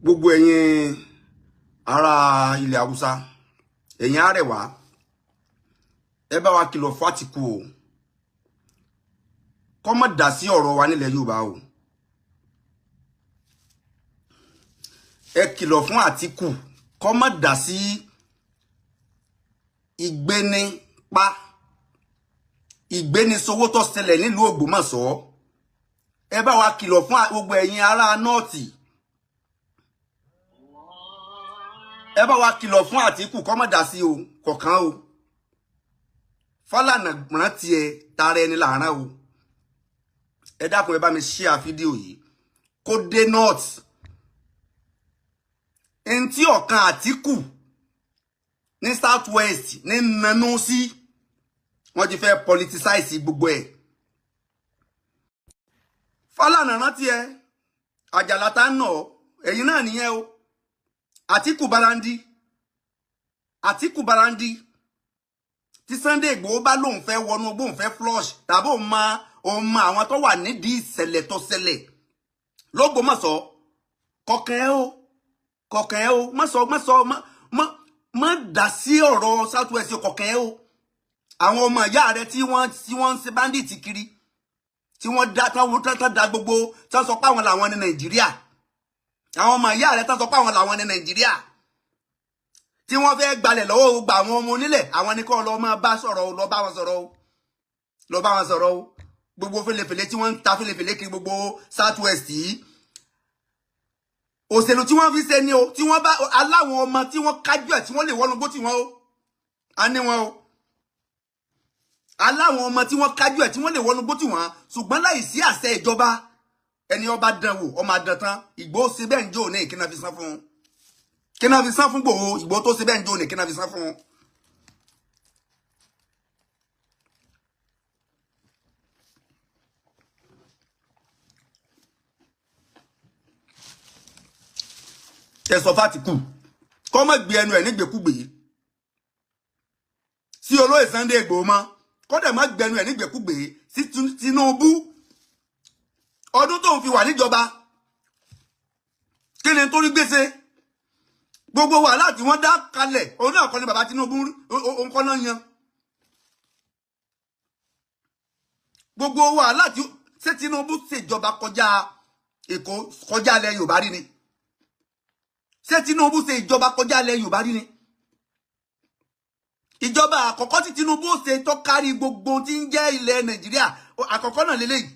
Gbogbo ẹ̀yin ará ilẹ̀ Haúsá, ẹ̀yin Arẹwà, ẹ bá wa kìlọ̀ fún Àtìkù o, kó má dá sí ọ̀rọ̀ wa nílẹ̀ Yorùbá o. Ẹ kìlọ̀ fún Àtìkù kó má dá sí ìgbénipa, ìgbénisowó tó ṣẹlẹ̀ nílùú Ògbómọ̀ṣọ́. Ẹ bá wa kìlọ̀ fún gbogbo ẹ̀yin ará nọ́ọ̀tì. Ẹ bá wa kìlọ̀ fún Àtìkù kó má dá sí o, kọ̀ọ̀kan o. Fálànà rántí ẹ tara ẹni làárọ̀ o. Ẹ dákun, ẹ bá mi share fídíò yìí kó dé north. Ntí ọ̀kan Àtìkù ní south west ní nanú sí, wọ́n ti fẹ́ politicize gbogbo ẹ̀. Fálànà rántí ẹ, Àjàlá tá ń nà ọ́, ẹ̀yin náà nìyẹn o. Àtìkù barandi, Àtìkù barandi. Tí Sunday Igboho bá lóun fẹ́ wọnú bóun fẹ́ flush tàbí òun mọ àwọn tó wà nídìí ìṣẹ̀lẹ̀ tó ṣẹlẹ̀ l'Ógbómọ̀ṣọ́, kọ̀ọ̀kan ẹ o, kọ̀ọ̀kan ẹ o, má sọ má sọ má má má dá sí ọ̀rọ̀ south west, kọ̀ọ̀kan ẹ o. Àwọn ọmọ ìyá rẹ tí wọ́n ń ṣe bandit kiri, tí wọ́n dá tán tán da gbogbo tán sọ pé àwọn làwọn ní Nàìjíríà, àwọn ọmọ ìyá rẹ tán sọ pé àwọn làwọn ní Nàìjíríà, tí wọ́n fẹ́ gbalẹ̀ lọ́wọ́ gbogbo àwọn ọmọ onílẹ̀, àwọn ni kò lọ máa bá sọ̀rọ̀ o, lọ bá wọn sọ̀rọ̀ o, lọ bá wọn sọ̀rọ̀ o. Gbogbo fèlèfèlè tí wọ́n ń ta fèlèfèlè kiri gbogbo south west yìí, òṣèlú tí wọ́n fi ṣe ni o. Tí wọ́n bá aláwọn ọmọ tí wọ́n kájú ẹ̀ tí wọ́n lè wọnú gbó tí wọ́n o, a ní wọn o. Aláwọn ọmọ tí wọ́n kájú ẹ̀ tí wọ́n lè wọnú gbó tí wọ́n, ṣùgbọ́n láì sí àṣẹ ìjọba, ẹni ọba dán wò ọmọ adán tán. Ìgbòho ṣe bẹ́ẹ̀ ń jó ní kí náà fi san fún un, kí náà fi san fún Ìgbòho. Ìgbòho tó ṣe bẹ́ẹ̀ ń jó ní kí náà fi san fún un. Ẹ sọ f'Àtìkù kó má gbé ẹnu ẹ̀ nígbèkúgbè sí olóyè Sunday Igboho mọ́, kó dẹ̀ má gbé ẹnu ẹ̀ nígbèkúgbè sí Tinubu. Ọdún tó ń fi wà níjọba, kí ni torí gbèsè gbogbo wàhálà tí wọ́n dá kalẹ̀, òun náà kọ́ ni bàbá Tinubu, òun kọ́ náà yan gbogbo wàhálà tí ṣé Tinubu ṣèjọba kọjá Èkó, kọjá ilẹ̀ Yorùbá rí ni? Ṣé Tinubu ṣe ìjọba kọjá ilẹ̀ Yorùbá rí ni? Ìjọba àkọ́kọ́ tí Tinubu ṣe tó kárí gbogbo tí ń jẹ́ ilẹ̀ Nàìjíríà àkọ́kọ́ náà lélẹ́yìí.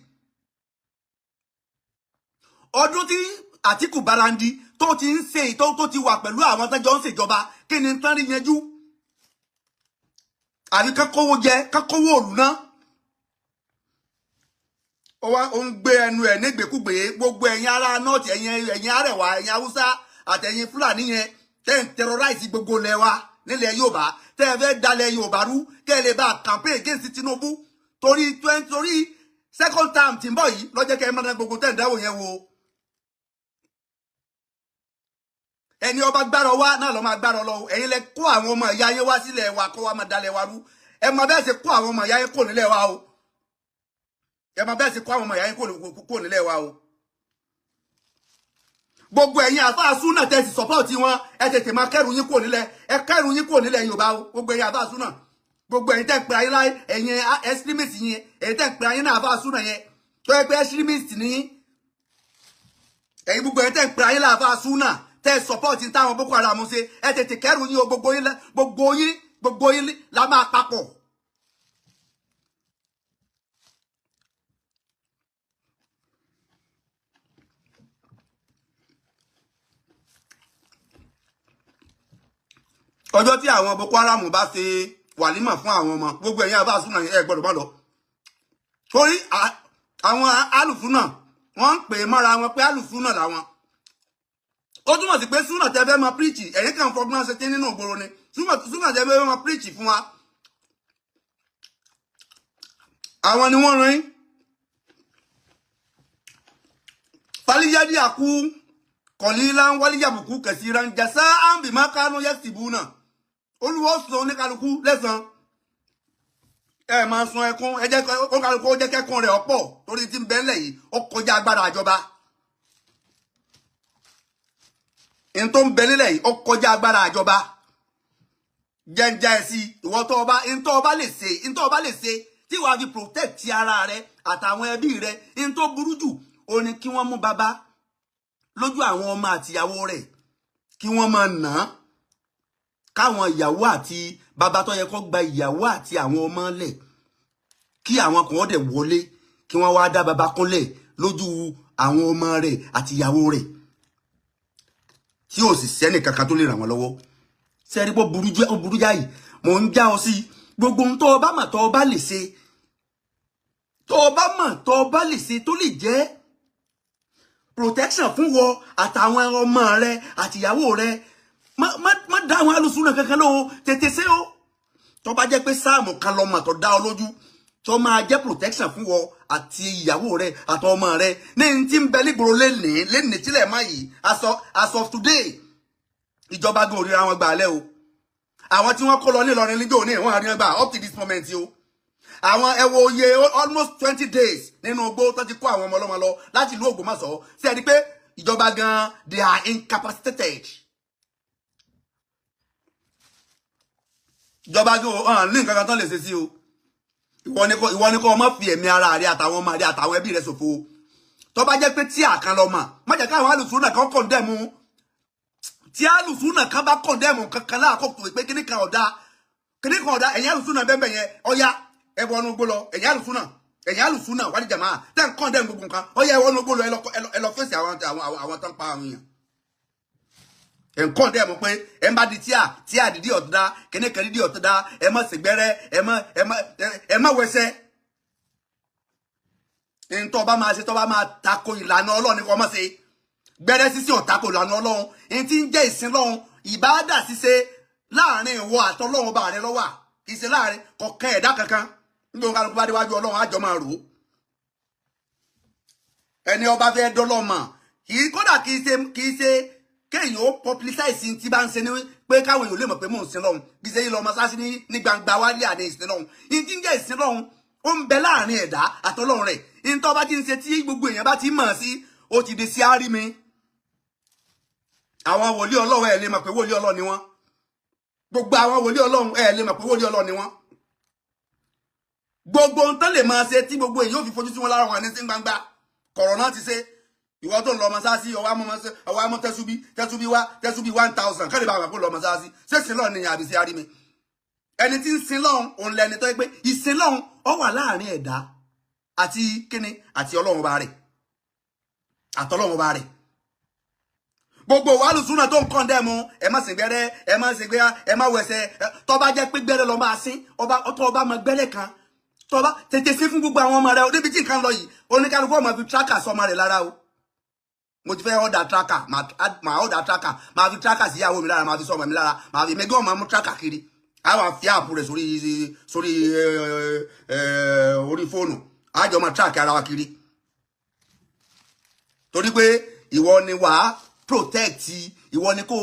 Ọdún tí Àtìkù barandi tó ti ń ṣe tó ti wà pẹ̀lú àwọn tẹ́jọ́ ń ṣèjọba, kí ni tán rí yanjú? Àbí kákówó jẹ, kákówó òlù náà. Ó wá ó ń gbé ẹnu ẹ̀ nígbèkúgbè. Gbogbo ẹ̀yin ará nọ́ọ̀tì, ẹ̀yin Arẹwà, ẹ̀yin Haúsá àtẹ̀yin Fúlàní yẹn tẹ́ ń terrorize gbogbo ilẹ̀ wa nílẹ̀ Yorùbá, tẹ́ ẹ fẹ́ dalẹ̀ Yorùbá rú kẹ́ ẹ lè bá campaign against Tinubu torí twenty torí second term tí ń bọ̀ yìí lọ́jọ́ kẹ́ ẹ máa gbogbo tẹ́ ń dáwọ́ yẹn wo. Ẹni ọba gbárọ wá náà lọ́ máa gbárọ lọ. Ẹ̀yin lẹ kó àwọn ọmọ ìyá yẹn wá sílẹ̀ wa kó wa máa dalẹ̀ wa rú. Ẹ máa bẹ́ẹ̀ ṣe kó àwọn ọmọ ìyá yẹn kò nílẹ̀ wa o. Ẹ máa bẹ́ẹ̀ ṣe kó àwọn ọmọ ìyá yẹn kò nílẹ̀ wa o. Gbogbo ẹ̀yin àfáà súnà tẹ́ sì sọ́pọ̀tì wọn, ẹ tètè máa kẹ́rù yín kò nílẹ̀, ẹ kẹ́rù yín kò nílẹ̀ Yorùbá o. Gbogbo ẹ̀yin àfáà súnà, gbogbo ẹ̀yin tẹ́ ń pe ayé láyé, ẹ̀yin extremist yẹn, ẹ̀yin tẹ́ ń pe ayé náà àfáà súnà yẹn tó yẹ pé extremist ní ẹ̀yin, gbogbo ẹ̀yin tẹ́ ń pe ayé náà àfáà súnà tẹ́ sọ́pọ̀tì táwọn Boko Haram ṣe, ẹ tètè kẹ́rù yín o. Gbogbo yín, gbogbo yín, gbogbo yín la máa papọ̀. Ọjọ́ tí àwọn Boko Haram bá ṣe wàlímà fún àwọn ọmọ, gbogbo ẹ̀yin àbá súnà ẹ gbọ́dọ̀ má lọ. Torí àwọn alùsúnà wọ́n ń pè mọ́ra wọn pé alùsúnà làwọn. Ó túmọ̀ sí pé súnà tẹ́ fẹ́ máa píríìchì, ẹ̀yin kàn fọgbọ́n ṣe tí nínú ìgboro ni súnà tẹ́ fẹ́ máa píríìchì fún wa. Àwọn ni wọ́n rán falíyádì àkú kọ̀lílá ń wálíyàbùkú kẹsìrán jàsá àǹbìmá kánú yẹ́sìbù náà. Olúwa sọ oníkálukú lẹ́san. Ẹ máa sun ẹkún, ẹ jẹ́ oníkálukú ó jẹ́ kẹ́kún rẹ̀ ọ̀pọ̀ torí tí ń bẹ ńlẹ̀ yìí ó kọjá agbára àjọba. N tó ń bẹ nílẹ̀ yìí ó kọjá agbára àjọba. Jẹ́njẹ́ ẹ̀ sí ìwọ tó ọba, n tó ọba lè ṣe, n tó ọba lè ṣe tí wàá fi protect ara rẹ àtàwọn ẹbí rẹ. N tó burú jù ó ní kí wọ́n mú bàbá lójú àwọn ọmọ àtìyàwó rẹ̀, kí wọ́n máa nà án, káwọn ìyàwó àti bàbá tó yẹ kó gba ìyàwó àti àwọn ọmọ lẹ̀, kí àwọn kan dẹ̀ wọlé, kí wọ́n wá dá bàbá kúnlẹ̀ lójú àwọn ọmọ rẹ̀ àti ìyàwó rẹ̀, tí ò sì sẹ́nì kankan tó lè ràn wọ́n lọ́wọ́. Sẹ́rí pé ó burú jáì. Mò ń já ọ sí gbogbo ohun tó o bá mọ̀ tó o bá lè ṣe, tó o bá mọ̀ tó o bá lè ṣe tó lè jẹ́ protection fún wọ àtàwọn ọmọ rẹ àtìyàwó rẹ. Má dá àwọn alùsùn kankan lóhùn, tètè ṣe o. Tó bá jẹ́ pé sáàmù kan lọ́mọ tó dá ọ lójú tó máa jẹ́ protection fún wọ àti ìyàwó rẹ àtọmọ rẹ ní n tí ń bẹ nígboro lénìí lénìí tílẹ̀ má yìí, as of today, ìjọba gan òrìra wọn gbà lẹ́ o. Àwọn tí wọ́n kó lọ nílọrin níjó ní ìwọ̀n àríyàn gbà up to this moment o. Àwọn ẹ wo iye almost 20 days nínú igbó tó ti kó àwọn ọmọ ọlọ́mọ lọ láti ìlú Ògbómọ̀ṣọ́. Sí ẹni pé ìjọba gan, they are incapacitated. Ìjọba gan ò ní nǹkan kan tán lè ṣe sí o. Ìwọ ni kó o má fi ẹ̀mí ara rẹ àtàwọn ọmọ rẹ àtàwọn ẹbí rẹ ṣòfò. Tó bá jẹ́ pé tí àkàn lọ mà má jẹ́ káwọn alùsùn náà kan condemn, tí alùsùn náà kan bá condemn kankan láàkókò pé kíní kan ọ̀dà, kíní kan ọ̀dà, ẹ̀yìn alùsùn náà bẹ́ẹ̀ yẹn, ọ̀ya ẹ wọnú gbó lọ. Ẹ̀yìn alùsùn náà, ẹ̀yìn alùsùn náà wálé jàmáà tẹ́ ń condemn gbogbo nǹkan, ọ̀ya ẹ wọnú gbó lọ, ẹ lọ fèsì àwọn tó ń pa àwọn èèyàn. Ẹ̀ ń condemn pé ẹ̀ ń bá di tíà tíà dídí ọ̀tá, kíní kan dídí ọ̀tá, ẹ má ṣègbẹ́rẹ́, ẹ má wẹsẹ̀. Ntọ́ bá máa ṣe tọ́ bá máa tako ìlànà Ọlọ́run ní kò má ṣe. Gbẹ́rẹ́ sísè ò tako ìlànà Ọlọ́run. N tí ń jẹ́ ìsìn lọ́hun, ìbáàdà ṣíṣe, láàrin ìwọ àtọlọ́run bá rẹ lọ́wà, kì í ṣe láàrin kọ̀ọ̀kan ẹ̀dá kankan. Nígbà wọn kálukú bá déwájú Ọlọ́run, àjọ máa rò ó. Ẹni ọba fẹ́ dọ́lọ́mà kì í kódà kì í ṣe kéèyàn ó publicize tí bá ń ṣe ní pé káwọn èèyàn lè mọ̀ pé mò ń sin lọ́hun. Kì í ṣe yín lọ mọ́ṣáláṣí ní gbangba wálé àdé ìsìn lọ́hun. N tí ń jẹ́ ìsìn lọ́hun, ó ń bẹ láàrin ẹ̀dá àtọlọ́run rẹ̀. N tó bá ti ń ṣe tí gbogbo èèyàn bá ti mọ̀ sí, ó ti di sí árí mi. Àwọn wòlíì Ọlọ́run, ẹ̀ lè mọ̀ pé wòlíì Ọlọ́run ni wọ́n. Gbogbo àwọn wòlíì Ọlọ́run, ẹ̀ lè mọ̀ pé wòlíì Ọlọ́run ni wọ́n. Gbogbo ohun tán lè máa ṣe tí gbogbo èèyàn ò fi fojú sí wọn lára wọn ní sí gbangba kọ̀rọ̀ náà ti ṣe. Ìwọ tó ń lọ mọ́sáàsì, ọwọ́ amú tẹ́súbí tẹ́súbí wá, tẹ́súbí 1,000, kẹ́lẹ́ bá wà kó lọ mọ́sáàsì. Ṣé sin lọ́ọ̀ ni àbí sí arí mi? Ẹni tí ń sin lọ́hùn, òun lẹni tó yẹ pé ìsin lọ́hùn ó wà láàrin ẹ̀dá àti kíni àti Ọlọ́run bá rẹ̀, àtọlọ́run bá rẹ̀. Gbogbo wàhálù súnà tó ń condemn, ẹ má sìn gbẹ́rẹ́, ẹ má sìn gbẹ́rẹ́, ẹ má wẹsẹ̀. Tó bá jẹ́ pé gbẹ́rẹ́ lọ máa sín ọba tó ọba mọ gbẹ́rẹ́ kan, tó bá tètè sí fún gbogbo àwọn ọmọ rẹ. Níbi tí nǹkan lọ yìí, oníkálukú ọmọ fi tracker sọmọ rẹ lára o. Mo ti fẹ́ order tracker, màá order tracker, màá fi tracker sí ìyàwó mi lára, màá fi sọmọ mi lára, màá fi mẹgọ́ máa mú tracker kiri. A wà fi app rẹ̀ sórí orí fóònù, a jọ máa track ara wa kiri, torí pé ìwọ ni wàá protect, ìwọ ni kó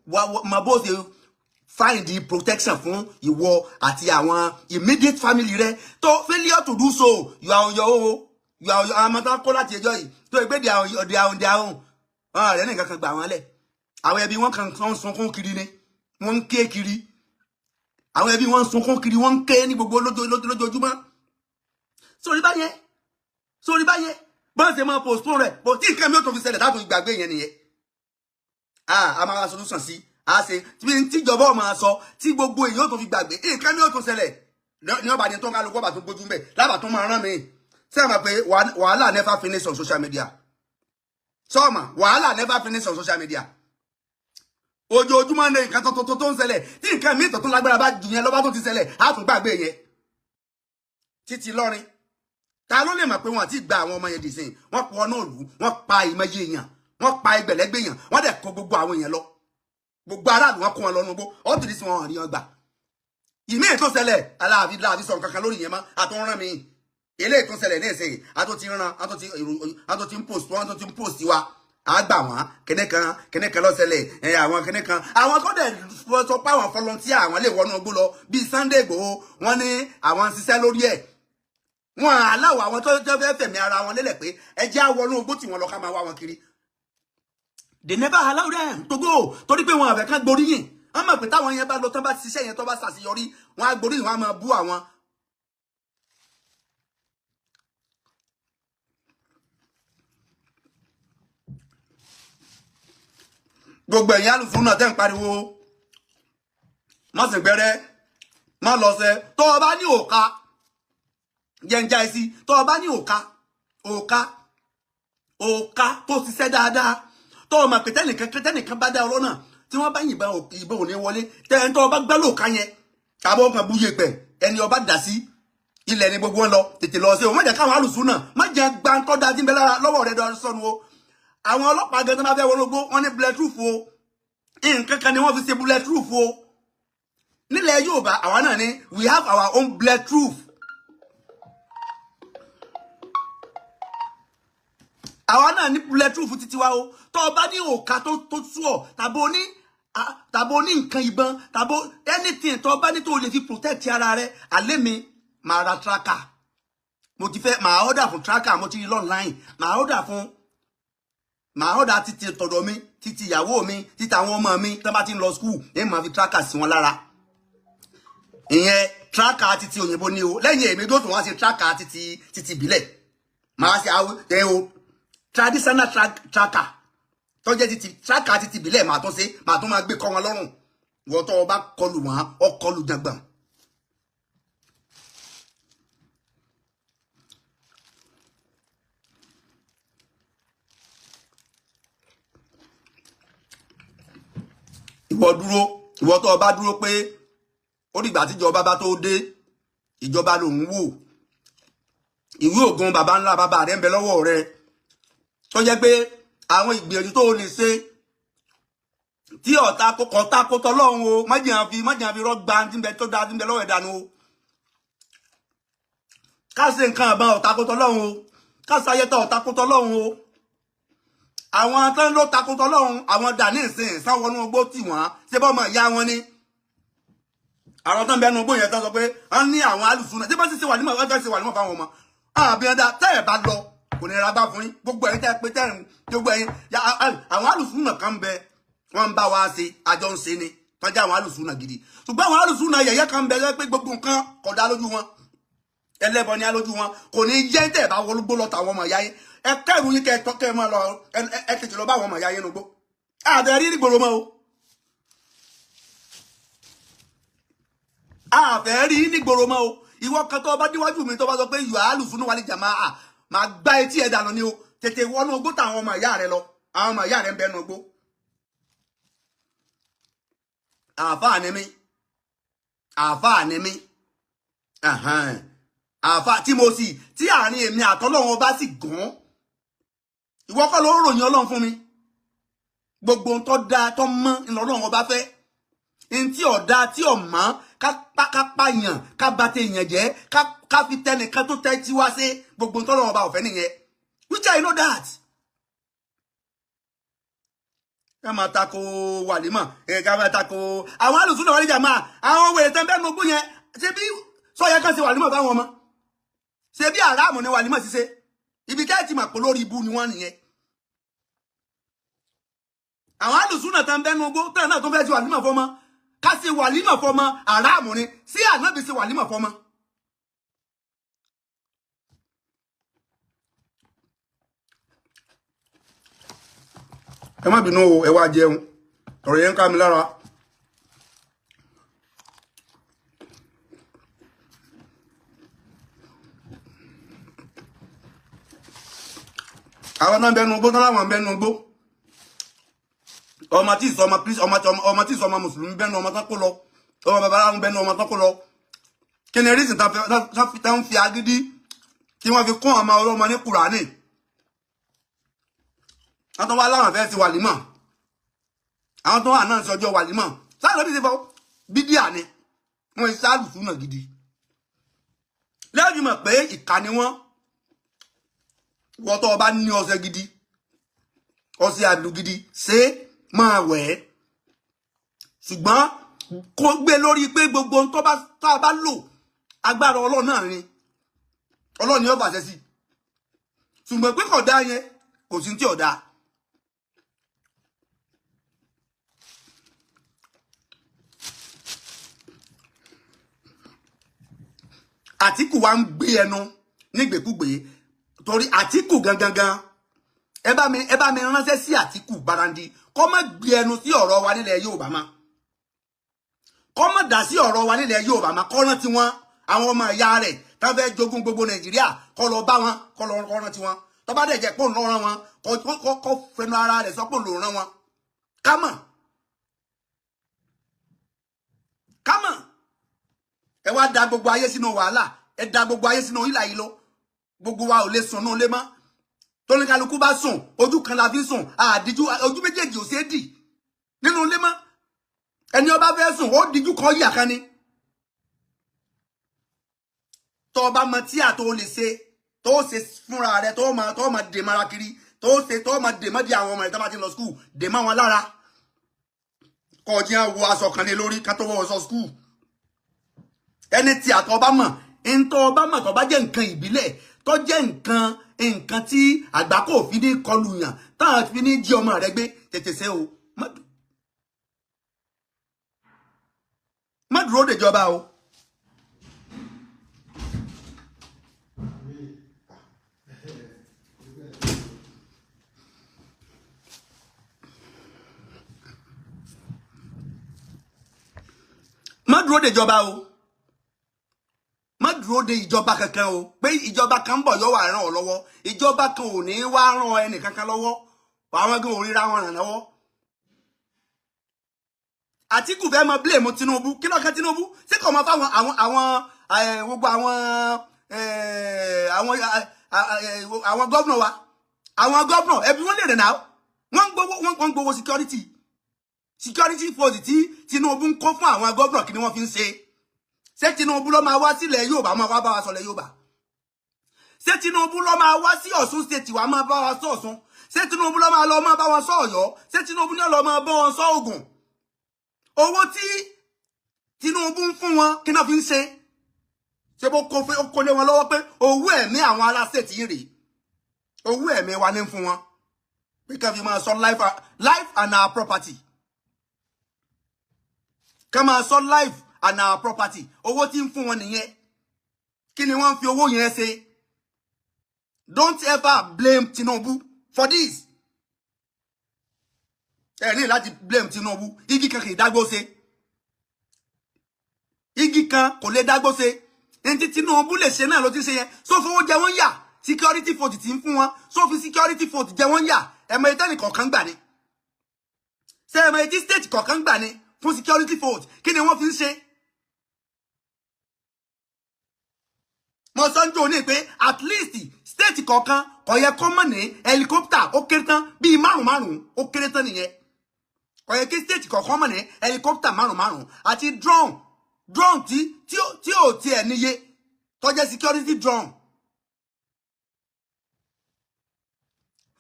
wá máa bó ṣe find the protection fún ìwọ àti àwọn immediate family rẹ. Tó failure to do so, you are on your own. You are on your, àwọn ọmọ tó ń kó láti ẹjọ́ yìí tó gbé, they are on their own. Wọn rẹ nìkan kan gbà wọn lẹ̀. Àwọn ẹbí wọn kan ń sunkún kiri ni, wọ́n ń ké kiri. Àwọn ẹbí wọn ń sunkún kiri, wọ́n ń ké ní gbogbo lójoojúmọ́. Sórí báyẹn, sórí báyẹn, bọ́n ṣe máa postpone rẹ̀ bó tí nǹkan mi ò tó fi ṣẹlẹ̀ táàtò ìgbàgbé yẹn nìyẹn. A máa wá solution sí a ṣe tí tíjọba ọ̀ máa sọ tí gbogbo èèyàn ò tó fi gbàgbé. Nǹkan mi ò tó ṣẹlẹ̀ ní ọba ní tó ń kálukú ọba tó gbójú ń bẹ̀ lábà tó máa rán mi. Ṣé ẹ mọ̀ pé wàhálà never finish on social media? Sọ́ọ̀mà, wàhálà never finish on social media. Ojoojúmọ́ ní nǹkan tuntun tó ń ṣẹlẹ̀. Tí nǹkan míì tó tún lágbára bá jù yẹn lọ́ba tó ti ṣẹlẹ̀, á tún gbàgbé yẹn títí lọ́rin. Ta ló lè mọ̀ pé wọ́n àti gba àwọn ọmọ yẹn dì sìn? Wọ́n pọ̀ náà lù, wọ́n pa ìmọ̀ye èèyàn, wọ́n pa ẹgbẹ̀lẹ́gbẹ̀ èèyàn, wọ́n dẹ̀ kó gbogbo àwọn èèyàn lọ, gbogbo aráàlú, wọn kó wọn lọ nugbó. Up to this one, rí wọn gbà. Ìmí tó ṣẹlẹ̀, aláàfin láàfin sọ nǹkan kan lórí yẹn mọ́, àtúnrán mi. Eléyìí tó ṣẹlẹ̀ ní ìsìn, àtúntì rán, àtúntì ń post wọn, àtúntì ń post wa, á gbà wọ́n. Kíní kan kíní kan ló ṣẹlẹ̀ ẹ, àwọn kíní kan, àwọn tó dẹ̀ sọ pé àwọn volunteer, àwọn lè wọnú igbó lọ bíi Sunday Igboho, wọ́n ní àwọn ń ṣiṣẹ́ lórí ẹ̀. Wọn aláwọ̀ àwọn tó fẹ́ fẹ̀mí ara wọn lélẹ̀ pé ẹ jẹ́ á wọnú igbó tí wọ́n lọ, ká máa wá wọn kiri. They never allow them to go torí pé wọn àfẹ́ kan gboríyìn. Wọ́n mọ̀ pé táwọn yẹn bá lọ tán, bá ṣiṣẹ́ yẹn, tó bá ṣàṣeyọrí, wọn á gboríyìn, wọn á máa bú àwọn. Gbogbo ẹ̀yin alùsùn náà tẹ́ ń pariwo má sì gbẹ́rẹ́ má lọ sẹ́, tó o bá ní òka jẹ́njá sí, tó o bá ní òka òka òka tó ṣiṣẹ́ dáadáa, tó o mọ̀ pé tẹ́nìkan tẹ́nìkan bá dá ọ lọ́nà tí wọ́n bá yìnbọn, ìbọn ò ní wọlé tẹ́ni tó o bá gbẹ́ lòka yẹn tàbí ọkàn búyè pẹ̀ ẹni ọba dà sí ilẹ̀ ni gbogbo wọn lọ tètè lọ sí o. Má jẹ́ káwọn alùsùn náà má jẹ́ gbàǹtọ́ da tí ń bẹ lára lọ́wọ́ rẹ̀ sọnù o. Àwọn ọlọ́pàá gan tó bá fẹ́ wọnú gbó wọn ní bulletproof o, nǹkan kan ni wọ́n fi ṣe bulletproof o. Nílẹ̀ Yorùbá àwa náà ní, we have our own bulletproof. Àwa náà ní bulletproof títí wa o. Tó o bá ní òka tó sú ọ, tàbí o ní nǹkan ìbọn tàbí anything tó o bá ní tó o lè fi protect ara rẹ, àlẹ́ mi máa ra tracker. Mo ti fẹ́ máa order fún tracker, mo ti rí online, máa order fún, màá order títí tọ̀dọ̀ mi, títí ìyàwó mi, títí àwọn ọmọ mi tó bá ti ń lọ school, ẹ máa fi tracker sí wọn lára. Ìyẹn tracker títí òyìnbó ni o. Lẹ́yìn èmi tó tún wá sí tracker títí ìbílẹ̀, màá ṣe àwọn ẹ o traditional tracker tó jẹ́ títí tracker títí ìbílẹ̀, màá tún ṣe, màá tún máa gbé kọ́ wọn lọ́rùn. Wọ́n tó o bá kọlù wọn, ọ kọlù jàngbọ̀n. Ìwọ dúró, ìwọ tó o bá dúró pé ó dìgbà tíjọba bá tó dé, ìjọba lòun wò, ìwé ògùn baba ńlá bàbá rẹ ń bẹ lọ́wọ́ rẹ, tó jẹ́ pé àwọn ìgbìyànjú tó o lè ṣe tí ọ̀tá kọ̀ọ̀tá kó tọ́lọ́run o, májèlé fi rọ́gbà tí ń bẹ tó dáa tí ń bẹ lọ́wọ́ ẹ̀ dànù o. Ká ṣe nǹkan àbá ọ̀tá kó tọ́lọ́run o, ká ṣayẹtọ̀ ọ̀tá kó tọ́lọ́run o. Àwọn tó ń lọ takotọ lọ́hùn, àwọn dà ní ìsìn sáwọnú ogbó tì wọ́n ṣé bọ́ ọmọ ìyá wọn ni. Àwọn tó ń bẹnu ogbó yẹn tó sọ pé wọ́n ní àwọn alùsùn náà tí wọ́n sì ṣe wà nímọ̀, wọ́n fẹ́ ṣe wà nímọ̀ fáwọn ọmọ àbíyànjá. Tẹ́ ẹ̀ bá lọ kò ní ra bá fún yín. Gbogbo ẹ̀yin tẹ́ pé tẹ́rìn, gbogbo ẹ̀yin àwọn alùsùn náà kan bẹ, wọ́n ń bá wa ṣe, àjọ ń ṣe ni, tọ́jú àwọn alùsùn náà gidi. Ṣùgbọ́n àwọn alùsùn náà yẹ̀yẹ́ kan bẹ pé gbogbo nǹkan kò dá lójú wọn, ẹlẹ́bọ ni á lójú wọn. Kò ní jẹ́ tẹ́ ẹ̀ bá wọlúgbó lọ tàwọn ọmọ ìyá yín. Ẹ kẹrù yín, kẹ tọ́ kẹ máa lọ, ẹ tètè lọ bá àwọn ọmọ ìyá yín nugbó. Àbẹ rí nígboro mọ́ o, àfẹ́ rí nígboro mọ́ o. Ìwọ kan tó bá díwájú mi tó bá sọ pé yóò alùsùn wal jamaa, máa gbá etí ẹ̀ dànù ni o. Tètè wọnú ogbó táwọn ọmọ ìyá rẹ lọ, àwọn ọmọ ìyá rẹ ń bẹ nu ogbó. Àáfàá ni mí, àáfàá ni mí, àáfàá tí mo sì tí àárín èmi àtọ́lọ́run ọba sì gùn. Ìwọ kọ́ ló ń ròyìn Ọlọ́run fún mi. Gbogbo ohun tó dáa tó mọ́ ńlọrọ́run ọba fẹ́, ní tí ọ̀dà tí ọ̀mọ́, ká pààyàn, ká bà tèèyàn jẹ́, ká fi tẹnìkan tó tẹ́ tí wá sí, gbogbo ohun tọ́lọ́run ọba ọ̀fẹ́ nìyẹn, which I know that. Ẹ máa tako wàlímọ̀, ẹ ká máa tako àwọn alùsùn náà wọlé jàmáà, àwọn wèrè tán bẹ́ẹ̀ nogún yẹn. Ṣé bí sọ́yẹ kan ṣe wàlímọ̀ báwọn ọmọ ṣe bí àràmù ni wàlímọ̀ ṣiṣẹ́? Ibi tẹ́ ẹ ti mọ̀ pé lórí ibu ni wọ́n nìyẹn. Àwọn alùsùn náà tán bẹ́ẹ̀ nogún tán náà tó fẹ́ ṣe wàlímọ̀ fọmọ, ká ṣe wàlímọ̀ fọmọ àràmù ni. Sí ànábì ṣe wàlímọ̀ fọmọ. Ẹ má bínú o, ẹ wá jẹun, ọ̀rọ̀ yẹn ń ká mi lára. Àwọn náà ń bẹnu gbó tán, láwọn ń bẹnu gbó. Ọmọ tí ìsọmọ ọmọ tí ìsọmọ mùsùlùmí bẹnu ọmọ tán kó lọ, ọmọ babaláwo bẹnu ọmọ tán kó lọ. Kí ni rísìn tán fi agídí tí wọ́n fi kún ọmọ ọlọ́mọ ní Kùránì? Àwọn tó wá láwọn fẹ́ ti wàlímọ̀, àwọn tó wà náà sọjọ́ wàlímọ̀ sáà lóbi ti fọ bídíà ni wọ́n ṣáàlù súnà gidi lẹ́yìn mọ̀ pé ìkà ni wọ́n. Wọ́n tó bá ní ọṣẹ gidi, ọṣẹ àlù gidi, ṣé máa wẹ̀ ẹ́, ṣùgbọ́n kó gbé lórí pé gbogbo ohun tó bá tá a bá lò, agbára Ọlọ́run náà ni, Ọlọ́run ni ó bàṣẹ sí. Ṣùgbọ́n pé kò dáa yẹn, kò sí tí ò dáa. Àtíkù wa ń gbé ẹnu nígbèkúgbè torí Àtíkù gangan. Ẹ bá mi ránṣẹ́ sí Àtíkù Barandi, kó má gbé ẹnu sí ọ̀rọ̀ wa nílẹ̀ Yorùbá má, kó má dá sí ọ̀rọ̀ wa nílẹ̀ Yorùbá má. Kó rántí wọn, àwọn ọmọ ìyá rẹ̀ tá fẹ́ jogún gbogbo Nàìjíríà, kó lọ bá wọn, kó lọ kó rántí wọn. Tó bá dẹ̀ jẹ́ pé òun ló rán wọn, kó fẹnu ara rẹ̀ sọ pé òun ló rán wọn. Kámọ̀ kámọ̀, ẹ wá da gbogbo ayé sínú wàhálà, ẹ da gbogbo ayé sínú ìlà yìí lọ. Gbogbo wa ò lè sùn nù lé mọ́. Tóníkàlùkù bá sùn, ojú kan la fi sùn, àdíjú ojú méjèèjì ò ṣeé dì nínú ilé mọ́. Ẹni ó bá fẹ́ sùn, ó díjú kan yà kan ni. Tó o bá mọ tí àtò lè ṣe, tó o ṣe fúnra rẹ, tó o máa dè mara kiri, tó o ṣe, tó o máa dè mọ́ di àwọn ọmọ rẹ tó bá ti lọ school, dè mọ́ wọn lára, kọjá wo aṣọ kan lé lórí ká tó wọ aṣọ school. Ẹni tí àtọ̀ ọba mọ̀, ntọ́ ọba mọ̀, tó bá jẹ́ nǹkan ìbílẹ̀, tó jẹ́ nǹkan tí àgbákò fi ní kọlù yàn, táwọn fi ní jí ọmọ rẹ gbé, tètè ṣe o. Má dúró dèjọba o. Má dúró dèjọba o. Má dúró de ìjọba kankan o, pé ìjọba kan ń bọ̀ yóò wá ràn ọ́ lọ́wọ́. Ìjọba kan ò ní wá ràn ẹnì kankan lọ́wọ́. Àwọn gan ò ríra wọn ràn lọ́wọ́. Àtíkù fẹ́ mọ blame Tinubu. Kí ló kan Tinubu? Ṣé kò mọ fáwọn àwọn gbogbo àwọn governor wa, àwọn governor ẹbí wọn lè rìn náà? Wọ́n ń gbowó, wọ́n ń gbowó security force tí Tinubu ń kó fún àwọn governor. Kí ni wọ́n fi ń ṣe? Ṣé Tinubu ló máa wá sílẹ̀ Yorùbá máa wá bá wa sọ̀lẹ̀ Yorùbá? Ṣé Tinubu ló máa wá sí Ọ̀ṣun State wá máa bá wa sọ Ọ̀ṣun? Ṣé Tinubu ló máa lọ máa bá wa sọ Ọ̀yọ́? Ṣé Tinubu ní lọ máa bá wọn sọ Ògùn? Owó tí Tinubu ń fún wọn, kí náà fi ń ṣe? Ṣé bó kó ó kó lé wọn lọ́wọ́ pé owó ẹ̀mí àwọn ará state yìí rèé? Owó ẹ̀mí wa ní fún wọn pé ká fi máa sọ life and our property, ká máa sọ life and our property. Owó tí ń fún wọn nìyẹn. Kí ni wọ́n ń fi owó yẹn ṣe? Don't ever blame Tinubu for this. Ẹ ní láti blame Tinubu. Igi kan kì í dágbó ṣe, igi kan kò lè dágbó ṣe. Ẹni tí Tinubu lè ṣe náà ló ti ṣe yẹn. Só fowó jẹ wọ́n yà? Security vote tí ń fún wọn, só fi security vote jẹ wọ́n yà? Ẹ̀mọ ìtẹ́nì kọ̀ọ̀kan gbà ni. Ṣé ẹ̀mọ ìtí state kọ̀ọ̀kan gbà ni fún security vote? Kí ni wọ́n fi ń ṣe? Mo sọ ń jò ní pé at least state kọ̀ọ̀kan kò yẹ kó mọ̀ ní helicopter, ó kéré tán bíi márùn márùn. Ó kéré tán nìyẹn. Kò yẹ kí state kọ̀ọ̀kan mọ̀ ní helicopter márùn márùn àti drone tí ò tiẹ̀ níye, tó jẹ́ security drone.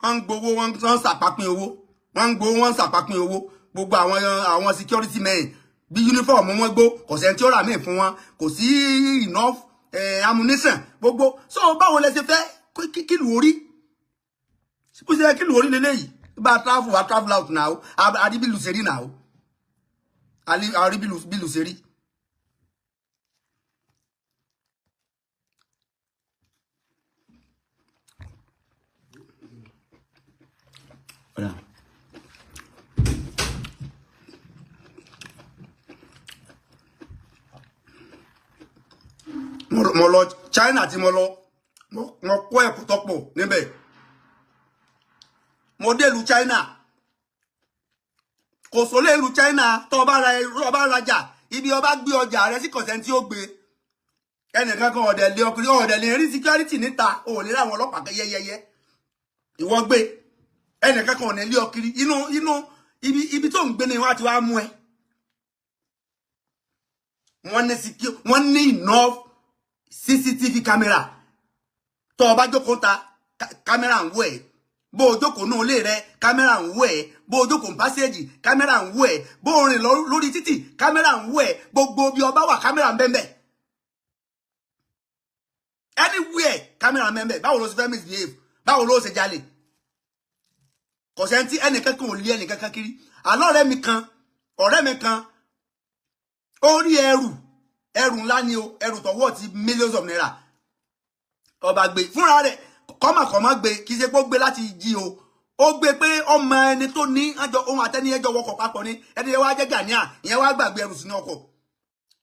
Wọ́n ń gbowó, wọ́n ń sàpapín owó, wọ́n ń gbowó, wọ́n ń sàpapín owó. Gbogbo àwọn security men, bí uniform wọn gbó, kò sẹ́ni tí ó rà míì fún wọn, kò sí enough ammunition gbogbo. So báwo lẹ ṣe fẹ́ kí lù orí bó ṣe yẹ kí lù orí lélẹ́yìí? Bá a travel, a travel out now, àrí bí lù ṣe rí now, àrí bí lù ṣe rí. Ọ̀dà. Mo lọ China tí mo lọ, mo kọ́ ẹ̀kọ́ tó pọ̀ níbẹ̀. Mo dé ìlú China, kò sólé ìlú China. Tó bá ra, tó bá rajà, ibi ó bá gbé ọjà rẹ sí, kọ̀sẹ̀ tí ó gbé ẹnìkan kan ọ̀dẹ̀ lé ọkùnrin, ọ̀dẹ̀ lè rí security níta, ò lè rí àwọn ọlọ́pàá yẹ́yẹ́yẹ́. Ìwọ gbé, ẹnìkan kan ọ̀nà lé ọkiri inú ibi tó ń gbé ni wọ́n á ti wá mú ẹ. Wọ́n ní secure, wọ́n ní enough CCTV camera. Tó o bá jókòó ta, camera ń wò ẹ́. Bó o jókòó náà lé rẹ, camera ń wò ẹ́. Bó o jókòó ní passage, camera ń wò ẹ́. Bó o rìn lórí títì, camera ń wò ẹ́. Gbogbo bí o bá wà, camera ń bẹ́ẹ̀. Anywhere, camera ń bẹ́ẹ̀. Báwo ló ṣe fẹ́ misbehave? Báwo ló ṣe jalè? Kò sẹ́ni tí ẹnìkan kan ò lé ẹnìkan kan kiri. Àlọ́ ọ̀rẹ́ mi kan, ọ̀rẹ́ mi kan, ó rí ẹrù Ẹrù ńlá ni o, ẹrù tó wọ́ ti millions of naira. Ọba gbé fúnra rẹ̀, kọ́mọkọ́mọ gbé, kì í ṣe pé ó gbé láti jí o, ó gbé pé ọmọ ẹni tó ní àjọ ohun àtẹni ẹjọ́ wọkọ̀ papọ̀ ni. Ẹni yẹn wá jẹ́ Ghanaian, ìyẹn wá gbàgbé ẹrù sínú ọkọ̀.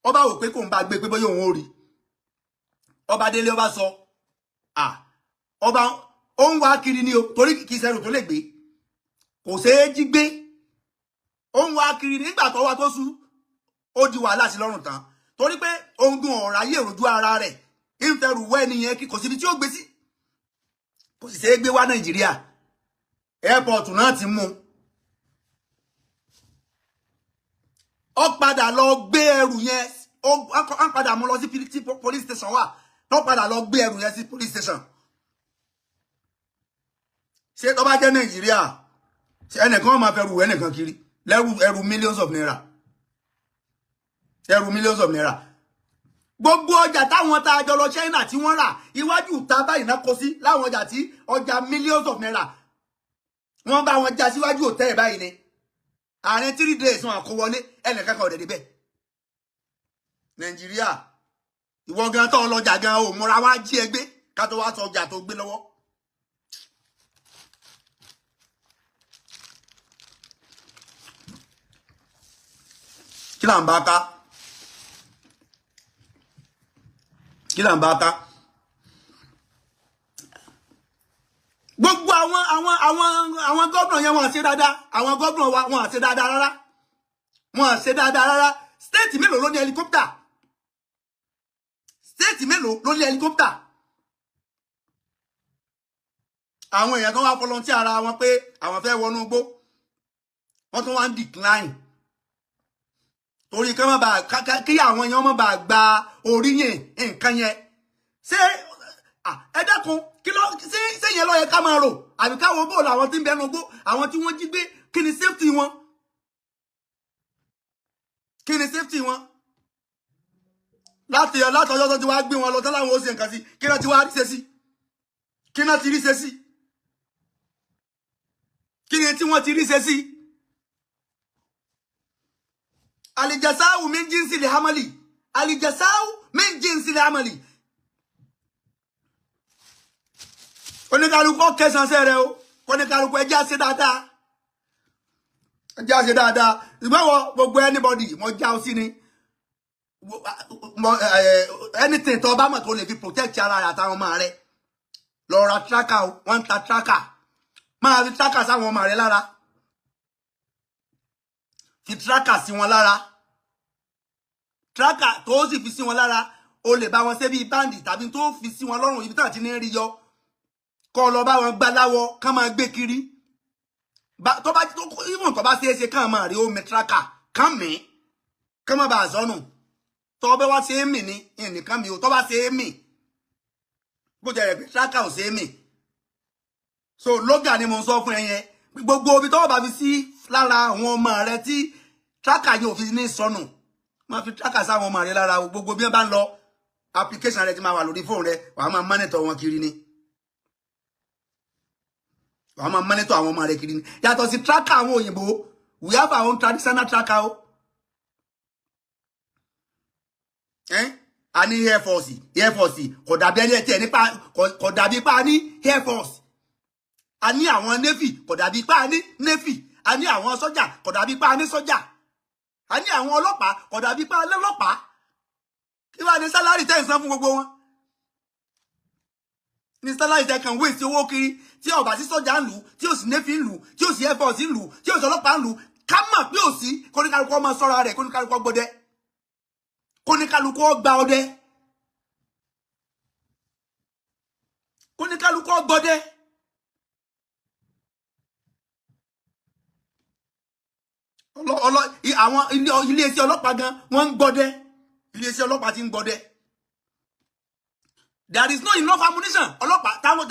Ọba wò pé kò ń bá gbé pé bóyá òun ò rí. Ọba délé, ọba sọ ọba ó ń wá kiri ni o, torí kì í ṣẹrù tó lè gbé, kò ṣeé jí gbé. Ó ń wá kiri nígbà tó wá tó sú, ó di wàhálà sí lọ́rùn tán, torí pé ohun gun ọ̀rá yè rojú ara rẹ̀ ìfẹ́rù wẹ́ nìyẹn, kò síbi tí ó gbé sí, kò sì ṣeé gbé wá Nàìjíríà. Airport náà ti mú ó padà lọ gbé ẹrù yẹn, ó padà mú lọ sí police station wà lọ, padà lọ gbé ẹrù yẹn sí police station. Ṣé tó bá jẹ́ Nàìjíríà, ṣé ẹnìkan máa fẹ́ rù ẹnìkan kiri lẹ́rù ẹrù millions of naira, ẹrù millions of naira? Gbogbo ọjà táwọn tá a jọ lọ China tí wọ́n rà, iwájú ta báyìí náà kó sí láwọn ọjà tí ọjà millions of naira, wọ́n bá wọn já síwájú òtẹ́ báyìí ni. Àárín 3 days wọn kó wọlé, ẹnìkan kan ò dẹ̀ débẹ̀. Nàìjíríà, ìwọ gan tó ọlọ́jà gan ò múra wá jí ẹ gbé, ká tó wá sọ ọjà tó gbé lọ́wọ́. Kí là ń bá ká? Kí là ń bá ká? Gbogbo àwọn gómìnà yẹn, wọ́n ṣe dáadáa. Àwọn gómìnà wa, wọ́n ṣe dáadáa rárá, wọ́n ṣe dáadáa rárá. State mélòó ló ní helicopter? State mélòó ló ní helicopter? Àwọn èèyàn kan wá volunteer ara wọn pé àwọn fẹ́ wọnú igbó, wọ́n tún wá ń decline torí kí wọ́n bá kí àwọn èèyàn má bàa gba oríyìn nǹkan yẹn. Ṣé ẹ dákun, kí ló ṣé ṣé yẹn ló yẹ ká máa rò, àbí káwọn bóòlù àwọn tí ń bẹnu gbó, àwọn tí wọ́n jí gbé? Kí ni safety wọn? Kí ni safety wọn? Láti látọjọ́ tó ti wá gbé wọn lọ tán láwọn ó ṣe nǹkan sí, kí náà ti wá rí ṣe sí? Kí náà ti rí ṣe sí? Kí ni tí wọ́n ti rí ṣe sí? Alijasaawu min jinsi li hamali, alijasaawu min jinsi li hamali. Oníkálukú kẹsàn-án sẹ́rẹ̀ o. Oníkálukú, ẹjẹ́ àṣẹ dáadáa, ẹjẹ́ àṣẹ dáadáa. Ìgbọ́wọ́ gbogbo anybody, mo já ọ sí ni anything tó bá mọ̀ tó lè fi protect ara rẹ̀ àtàwọn ọmọ rẹ̀, lọ ra tracker o. Wọ́n ń ta tracker. Máa fi tracker sáwọn ọmọ rẹ̀ lára, fi tracker sí wọn lára. Tracker tó sì fi sí wọn lára, o lè bá wọn ṣe bíi band tàbí tó fi sí wọn lọ́rùn, ibi tí àti ní rí yọ, kọ́ lọ bá wọn gbá láwọ kán máa gbé kiri. Tó bá even tó bá ṣe é ṣe, kán máa rí omi tracker kán mí, kán má bàa sọnù. Tó bẹ́ wá ṣe é mì ní ìnìkan mi o, tó bá ṣe é mì, bó jẹ́ rẹ̀ pé tracker ò ṣe é mì. So lóga ni mo ń sọ fún ẹ yẹn. Gbogbo ibi tó bá fi sí lára àwọn ọmọ rẹ tí tracker yóò fi ní sọnù, máa fi tracker sáwọn ọmọ rẹ lára. Gbogbo bí wọ́n bá ń lọ, application rẹ ti máa wà lórí fóònù rẹ, wàá máa monitor wọn kiri ni, wàá máa monitor àwọn ọmọ rẹ kiri ni. Yàtọ̀ sí tracker àwọn òyìnbó, we have our own traditional tracker o. A ní air force. Air force kò dàbí ẹni ẹtí ẹ nípa, kò dàbí pa ní air force. A ní àwọn navy, kò dàbí pa ní navy. A ní àwọn sọ́jà, kò dàbí pa ní sọ́jà. A ní àwọn ọlọ́pàá, kò dàbí pa lọ́lọ́pàá. Kí wàá ní salary tẹ́ ń san fún gbogbo wọn? Ní salary tẹ́ kàn wéèsì owó kiri, tí ó bá sí sọ́jà ń lù, tí ò sí navy ń lù, tí ò sí air force ń lù, tí ò sí ọlọ́pàá ń lù, ká mọ̀ pé ò sí. Kóníkálukú ọmọ sọ́ra rẹ̀, kóníkálukú gbọdẹ, kóníkálukú gba ọdẹ, kóníkálukú gbọdẹ. Àwọn iléeṣẹ́ ọlọ́pàá gan, wọ́n ń gbọdẹ. Iléeṣẹ́ ọlọ́pàá ti ń gbọdẹ. There is no enough ammunition. Ọlọ́pàá táwọn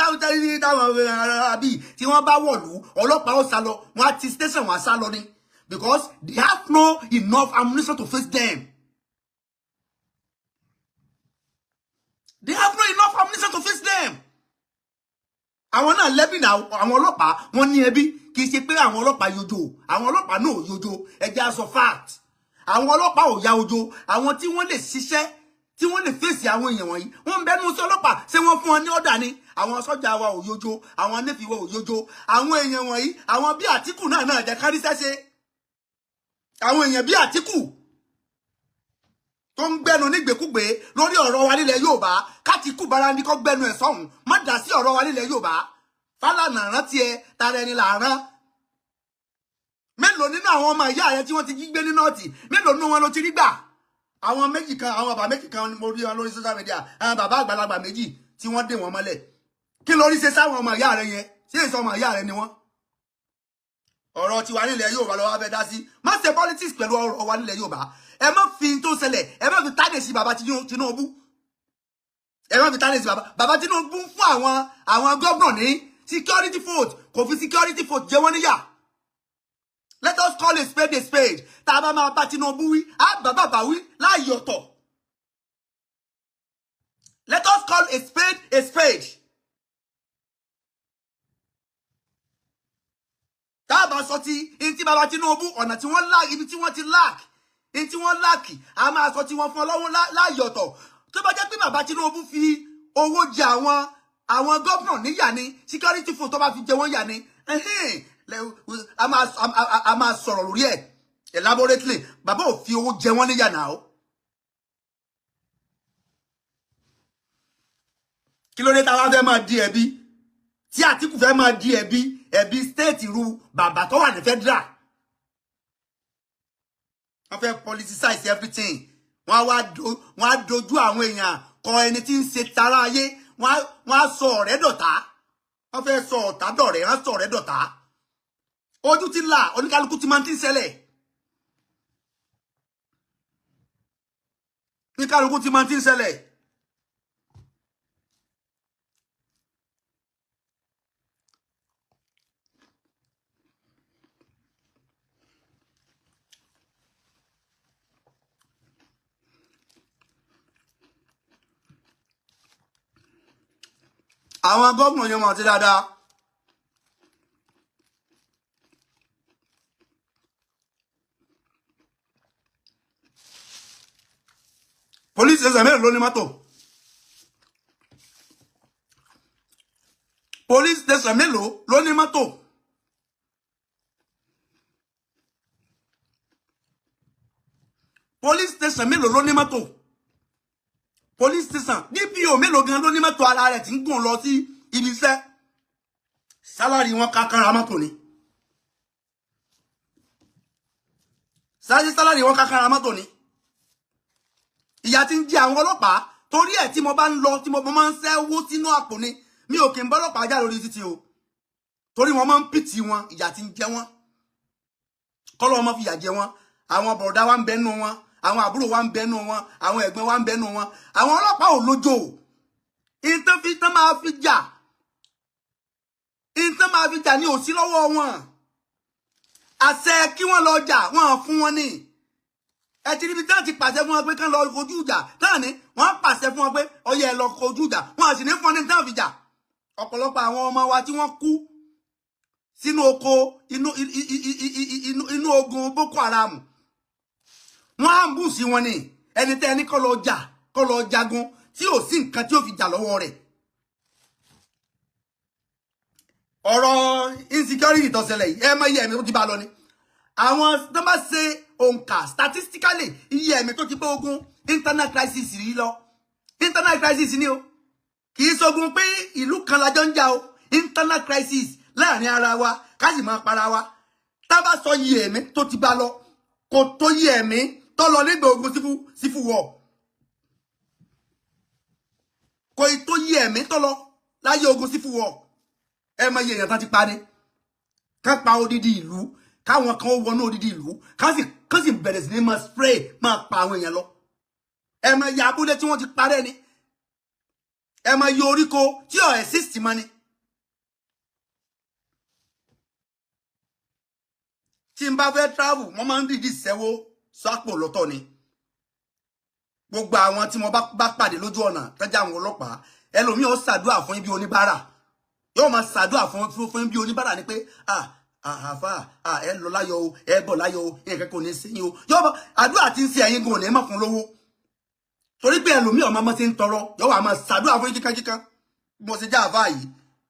bíi tí wọ́n bá wọ̀lú, ọlọ́pàá ó sá lọ. Wọ́n á ti station, wọ́n á sá lọ ni, because they have no enough ammunition to face them. They have no enough ammunition to face them. Àwọn náà lẹ́bí náà. Àwọn ọlọ́pàá, wọ́n ní ẹbí. Kì í ṣe pé àwọn ọlọ́pàá yojo. Àwọn ọlọ́pàá náà yojo. Ẹ jẹ́ á sọ fact. Àwọn ọlọ́pàá ò ya ojo. Àwọn tí wọ́n lè ṣiṣẹ́, tí wọ́n lè fèsì àwọn èèyàn wọ̀nyí, wọ́n ń bẹnu sí ọlọ́pàá. Ṣé wọ́n fún wọn ní ọ̀dà ni? Àwọn sọ́jà wa ò yọjọ, àwọn navy wa ò yọjọ. Àwọn èèyàn wọ̀nyí, àwọn bí Àtíkù náà náà jẹ́ káríṣẹ́ ṣe. Àwọn èèyàn bí Àtíkù tó ń gbẹnu nígbèkúgbè lórí ọ̀rọ̀ wa nílẹ̀ Yorùbá, kátìkù bára ní kọ́ gbẹnu ẹ̀ sọ́hùn, má dá sí ọ̀rọ̀ wa nílẹ̀ Yorùbá. Fálànà rántí ẹ, tara ẹni là rán. Mélòó nínú àwọn ọmọ ìyá rẹ tí wọ́n ti jí gbé ní North, mélòó nínú wọn ló ti rí gbà? Àwọn méjì kan, àwọn bàbá méjì kan mo rí wọn lórí social media, àwọn bàbá àgbàlagbà méjì tí wọ́n dè wọ́n mọ́lẹ̀. Kí lórí ṣe sáwọn ọmọ ìyá rẹ yẹn? Ṣé èso ọmọ ìyá rẹ ni wọ́n? Ọ̀rọ̀ tiwa nílẹ̀ Yorùbá ló wá fẹ́ dá sí. Má ṣe politics pẹ̀lú ọ̀rọ̀ wa nílẹ̀ Yorùbá. Ẹ má fi tó ṣẹlẹ̀, ẹ má fi tádé sí bàbá Tinubu. Ẹ má fi tádé sí bàbá. Bàbá Tinubu fún àwọn gómìnà ní security vote, kò fi security vote jẹ wọ́n níyà. Let us call a spade a spade. Tá a bá máa bá Tinubu wí, á bá bàbá wí láàyè ọ̀tọ̀. Let us call a spade a spade. Tá a bá sọ ti ní tí bàbá Tinubu, ọ̀nà tí wọ́n lack, ibi tí wọ́n ti lack, ní tí wọ́n lack, a máa sọ tí wọ́n fún ọlọ́run láàyè ọ̀tọ̀. Tó bá jẹ́ pé bàbá Tinubu fi owó jẹ àwọn gómìnà níyà ni, security vote tó bá fi jẹ wọ́n yà ni, a máa sọ̀rọ̀ lórí ẹ̀ elaborately. Bàbá ò fi owó jẹ wọ́n níyà náà o. Kí ló dé táwa fẹ́ máa di ẹ̀bi, tí Àtíkù fẹ́ máa di ẹ̀bi state ru bàbá tó wà ní federal? Wọ́n fẹ́ politicize everything. Wọ́n á dojú àwọn èèyàn kọ ẹni tí ń ṣe tara ayé. Wọ́n á sọ ọ̀rẹ́ dọ̀tá. Wọ́n fẹ́ sọ ọ̀tá dọ̀rẹ́, wọ́n á sọ ọ̀rẹ́ dọ̀tá. Ojú ti là, oníkálukú ti máa ti ń ṣẹlẹ̀. Oníkálukú ti máa ti ń ṣẹlẹ̀. Àwọn gómìnà yẹn mọ̀ sí dáadáa. Police station mélòó ló ní mọ́tò? Police station mélòó ló ní mọ́tò? Police station mélòó ló ní mọ́tò? Police station, DPO mélòó gan ló ní mọ́tò ara rẹ̀ tí ń gùn lọ sí ibi iṣẹ́? Salary wọn kákára mọ́tò ni. Salary wọn kákára mọ́tò ni. Ìyà tí ń jẹ àwọn ọlọ́pàá, torí ẹ̀ tí mo bá ń lọ, tí mo máa ń ṣẹ́wó sínú àpò ni. Mi ò kì í bá ọlọ́pàá jà lórí títì o, torí wọ́n máa ń pìtì wọn. Ìyà tí ń jẹ wọ́n, kọ́lọ́ wọn fi ìyà jẹ wọ́n. Àwọn bọ̀dá wa ń bẹ nínú wọn, àwọn àbúrò wa ń bẹ nínú wọn, àwọn ẹ̀gbọ́n wa ń bẹ nínú wọn. Àwọn ọlọ́pàá ò lójó ìtàn fi tán máa fi jà, ìtàn máa fi jà ní òsí lọ́wọ́ wọn. Àṣẹ kí wọ́n lọ jà, wọ́n fún wọn ní ẹ ti ríbi tí wọ́n ti pàṣẹ fún wọn pé kán lọ kojú ìjà náà ni wọ́n pàṣẹ fún wọn pé ọyẹ ẹ lọ kojú ìjà, wọ́n sì ní fún wọn ní tí wọ́n fi jà. Ọ̀pọ̀lọpọ̀ àwọn ọmọ wa tí wọ́n kú sínú oko inú ogun Boko Haram, wọ́n á ń bù sí wọn ni. Ẹni tẹ́ ẹni kọ́ lọ jà, kọ́ lọ jagun, tí ò sí nǹkan tí ó fi jà lọ́wọ́ rẹ̀. Ọ̀rọ̀ insecurity tó ṣẹlẹ̀ yìí, ẹ mọ iye ẹ̀mí tó ti bá lọ ni. Àwọn tó bá ṣe òǹkà statistically, iye ẹ̀mí tó ti bá ogun internal crisis yìí lọ. Internal crisis ni o, kì í ṣogun pé ìlú kan lájọ ń jà o. Internal crisis láàrin ara wa, ká sì máa para wa. Tá bá sọ iye ẹ̀mí tó ti bá lọ, kò tó iye ẹ̀mí tó lọ nígbà ogun civil war. Kò tó iye ẹ̀mí tó lọ láyé ogun civil war. Ẹ mọ iye èèyàn tán ti pa ni. Ká pa odidi ìlú, káwọn kan ó wọnú odidi ìlú, ká sì bẹ̀rẹ̀ sí ní máa spray, máa pa àwọn èèyàn lọ. Ẹ mọ iye abúlé tí wọ́n ti parẹ́ ni. Ẹ mọ iye oríko tí ò exist mọ́ ni. Tí n bá fẹ́ travel, wọ́n máa ń dìídì sẹ́wó sápò lọ́tọ̀ ni. Gbogbo àwọn tí mo bá pàdé lójú ọ̀nà tọ́jà àwọn ọlọ́pàá, ẹlòmíì ó ṣàdúrà fún yín bí oníbàárà. Yóò máa ṣàdúrà fún yín bí oníbàárà ni pé ah, Àhàfà, ẹ lọ láyọ̀ o, ẹ bọ̀ láyọ̀ o, nǹkan kò ní sí yín o. Yọ̀bọ̀ àdúrà tí ń ṣe ẹ̀yin gan ò ní mọ̀ fún lówó. Torí pé ẹlòmíì ọmọ ọmọ ti ń tọrọ, yọ̀wọ̀ àmọ́ ṣàdúrà fún yín kíkankíkan. Bí mo ṣe já àfà yìí,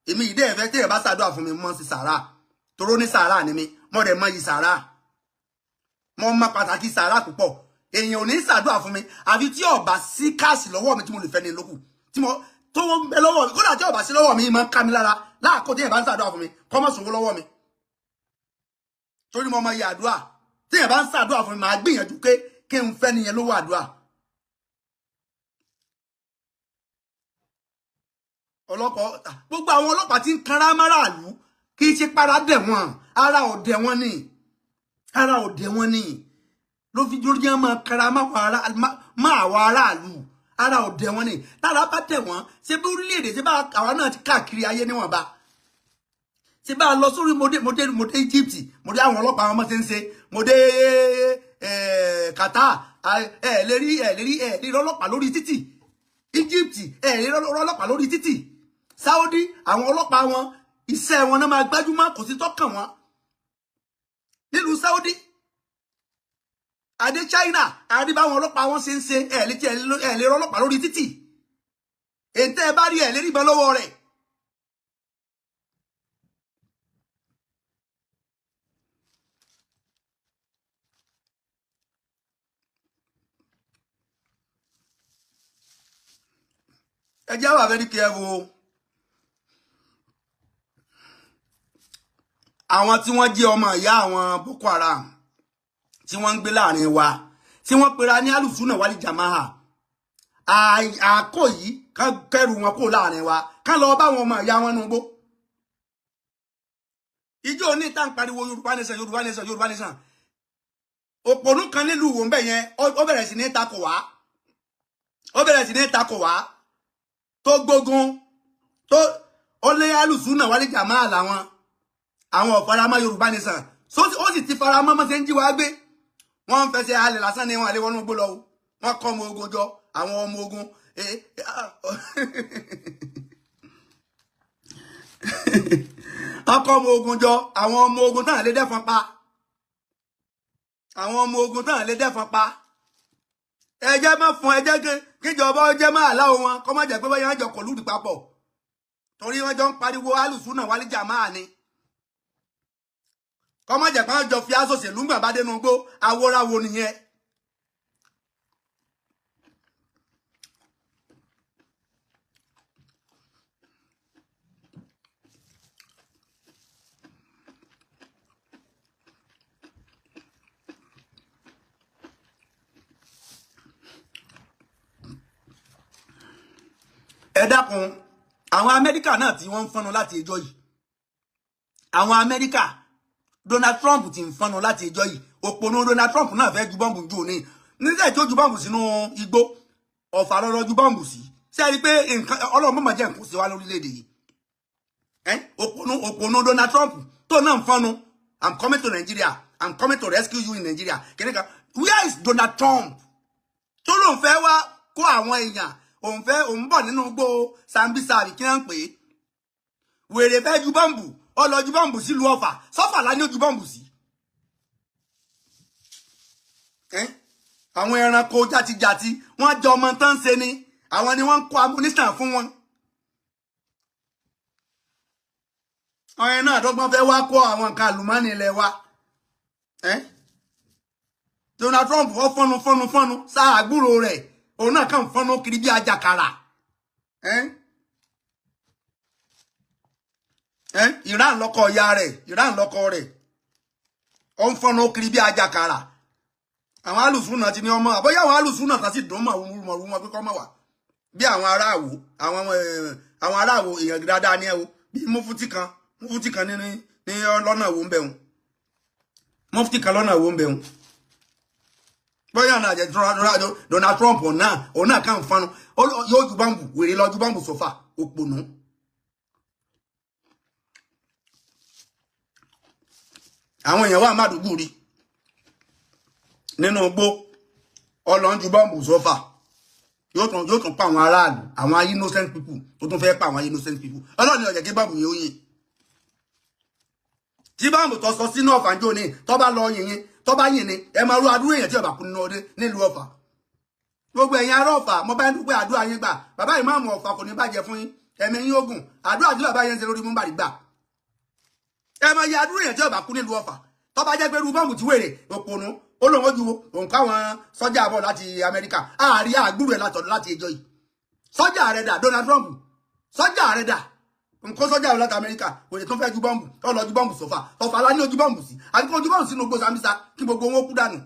èmi ìdẹ́ ẹ̀fẹ́ tí ẹ̀ bá ṣàdúrà fún mi, mo ń ṣe sàrà. Toró ní sàrà ni mi, mo dẹ̀ mọ iyì sàrà. Mo mọ pàtàkì sàrà púpọ̀. Èèyàn ò ní ṣàdúrà fún mi, àfi tí ó bá sí káàsì lọ́wọ́ mi tí mo lè fẹ́ ní lókù. Tí mo tó ń bẹ lọ́wọ́ mi, kódà tí ó bá sí lọ́wọ́ mi, máa ń ká mi lára. Láàkó tí ẹ̀ bá ń ṣàdúrà fún mi, kọ́ mọ̀ sówó lọ́wọ́ mi. Torí mo mọ iye àdúrà. Tí ẹ̀ bá ń ṣàdúrà fún mi, màá gbìyànjú pé kí n fẹ́ nìyẹn lówó àdúrà. Ọlọ́pàá, gbogbo àwọn ọlọ́pàá tí ń kanra máràlú kì í ṣe para dẹ̀ wọ́n, ara ò dẹ̀ wọ́n ni, ara ò dẹ̀ wọ́n ni. Ló fi lórí yẹn máa kanra má àwọn aráàlú, ara ò dẹ̀ wọ́n ni. Tára bá dẹ̀ wọ́n, ṣé bí orílẹ̀-èdè ṣé bá àwa náà ti káàkiri ayé níwọ̀nba. Ṣé bá a lọ sórí mo dé Egypt, mo dé àwọn ọlọ́pàá àwọn ọmọ ṣe ń ṣe, mo dé Qatar, ẹ lè rí ọlọ́pàá lórí títì. Egypt, ẹ lè rí ọlọ́pàá lórí títì. Saudi, àwọn ọlọ́pàá wọn, iṣẹ́ wọn náà máa gbájúmọ́, kò sí tọ́kàn wọn. Nílùú Saudi, adé China, àrí báwọn ọlọ́pàá wọn ṣe ń ṣe, ẹ lè rí ọlọ́pàá lórí títì. Èyí tẹ́ ẹ bá rí ẹ lè rí ìbọn lọ́wọ́ rẹ̀. Ẹ jẹ́ wà very careful. Àwọn tí wọ́n jẹ́ ọmọ ìyá àwọn Boko Haram tí wọ́n ń gbé láàrin wa, tí wọ́n pera ní alùsùnà wálé jamaha, àkó yìí kán kẹrù wọn kó láàrin wa, kán lọ bá àwọn ọmọ ìyá wọn nùgbó. Ìjọ ní tá ń pariwo Yorùbá nation, Yorùbá nation, Yorùbá nation. Òpònú kan nílùú wo ń bẹ̀ yẹn, ó bẹ̀rẹ̀ sí ní takò wá. Ó bẹ̀rẹ̀ sí ní takò wá. Tó gbógun, tó ó lé alùsùnà wálé jamaha làwọn. Àwọn ò faramọ́ Yorùbá nation. Ó sì ti faramọ́ mọ́ ṣe ń jí wa gbé. Wọ́n ń fẹsẹ̀ halẹ̀ lásán ni wọ́n àlè wọnú gbó lọ. Wọ́n kọ́ ọmọ ogun jọ, àwọn ọmọ ogun. Wọ́n kọ́ ọmọ ogun jọ, àwọn ọmọ ogun tán lè dẹ́fọn pa. Àwọn ọmọ ogun tán lè dẹ́fọn pa. Ẹ jẹ́ má fún, ẹ jẹ́ kíjọba ó jẹ́ máa láwọn wọn, kọ́ má jẹ́ pé báyọ̀ jọ kọ̀lùdì papọ̀. Torí wọ́n jọ ń pariwo alùsùnà wálé jàmáà ni. Kọ́mọ jẹ́ pé wọ́n jọ fi aṣọ òṣèlú gbà bá dénú gbó, awóráwo nìyẹn. Ẹ dákun, àwọn Amẹ́ríkà náà tí wọ́n ń fọ́nnu láti ẹjọ́ yìí. Àwọn Amẹ́ríkà, Donald Trump ti ń fọ́nnu láti ẹjọ́ yìí. Òpònú Donald Trump náà fẹ́ ju bọ́ǹbù jù ní. Nígbà tí ó ju bọ́ǹbù sínú igbó, ọ̀fà lọ́rọ́ ju bọ́ǹbù sí. Ṣé ẹ rí i pé nǹkan Ọlọ́run mọ̀mọ́ jẹ́ nǹkan sí wa lórílẹ̀‐èdè yìí? Òpònú Donald Trump tó náà ń fọ́nnu. I'm coming to Nigeria. I'm coming to rescue you in Nigeria. Kìnìkan, where is Donald Trump? Tó lóun fẹ́ wá kó àwọn èèyàn, òun fẹ́ òun bọ̀ nínú igbó Sambisa àbí kí wọ́n ń pè é. Wèrè fẹ́ ju bọ́ǹbù, ó lọ ju bọ́ǹbù sílùú Ọ̀fà, sọ́fà lá ní ó ju bọ́ǹbù sí. Àwọn ẹranko játijàti, wọ́n jọ ọmọ tán ṣe ni, àwọn ni wọ́n ń kó amúnísàn fún wọn. Ọyẹn náà dọ́gbọ́n fẹ́ wá kó àwọn nǹkan àlùmọ́ọ́nì ilẹ̀ wa. Donald Trump ó fọ́nu fọ́nu fọ́nu sáà àgbúrò rẹ̀, òun náà kàn fọ́nu kiri bí ajakara. Iran lọ́kọ ìyá rẹ̀, Iran lọ́kọ rẹ̀, ó ń fọ́nu kiri bí ajakara. Àwọn alùsùnà ti ní ọmọ, àbóyá àwọn alùsùnà tá sì dùn mọ̀ wúrúmọ̀rú wọn pé kọ́ mọ̀ wá. Bí àwọn aráàwò, àwọn aráàwò èèyàn dáadáa ní ẹ o, bí mufti kan ní lọ́nà wo ń bẹ̀ wọn. Mufti kan lọ́nà wo ń bẹ̀ wọn. Bóyá náà jẹ́ Donald Trump òun náà kàn fanu, yóò ju bọ́ǹbù, wèrè lọ ju bọ́ǹbù sọ́fà, òpònú. Àwọn èèyàn wà Mádùúgbò rí nínú igbó, ọlọ́run ju bọ́ǹbù sọ́fà, yóò tún pa àwọn aráàlú, àwọn innocent people, tó tún fẹ́ pa àwọn innocent people. Ọlọ́run ni ó jẹ́ kí bọ́ǹbù yẹn ó yìn. Tí báàmù tó sọ sínú Ọ̀fà njó ni tó bá lọ yìnyín tó bá yìn ni ẹ máa rú adúrú èèyàn tí ọba kú nínú ọdẹ nílùú Ọ̀fà. Gbogbo ẹ̀yin ará Ọ̀fà, mo bá ń dúpẹ́ àdúrà yín gbà. Bàbá ìmáàmù Ọ̀fà kò ní bàjẹ́ fún yín, ẹ̀mí yín ogun. Àdúrà tí bàbá yẹn ń ṣe lórí múmbàrí gbà. Ẹ máa yẹ adúrú èèyàn tí ọba kú nílùú Ọ̀fà tó bá jẹ́ pé irú bọ́ọ̀mù tí wèrè òpònú ó lóun ojú òun káwọn sọ́jà bọ̀ láti Amẹ́ríkà. Àárí àgbúrò ẹ̀ látọ̀dọ̀ láti ẹjọ́ yìí. Sọ́jà rẹ̀ dà, Donald Trump sọ́jà rẹ̀ dà, nǹkan sọ́jà rẹ̀ láti Amẹ́ríkà. Kò lè tún fẹ́ ju bọ́ǹbù tó lọ ju bọ́ǹbù sọ́fà. Ọ̀fà la ní ojú bọ́ǹbù sí, àti kó ojú bọ́ǹbù sínú gbó Sambisa kí gbogbo wọn kú dànù.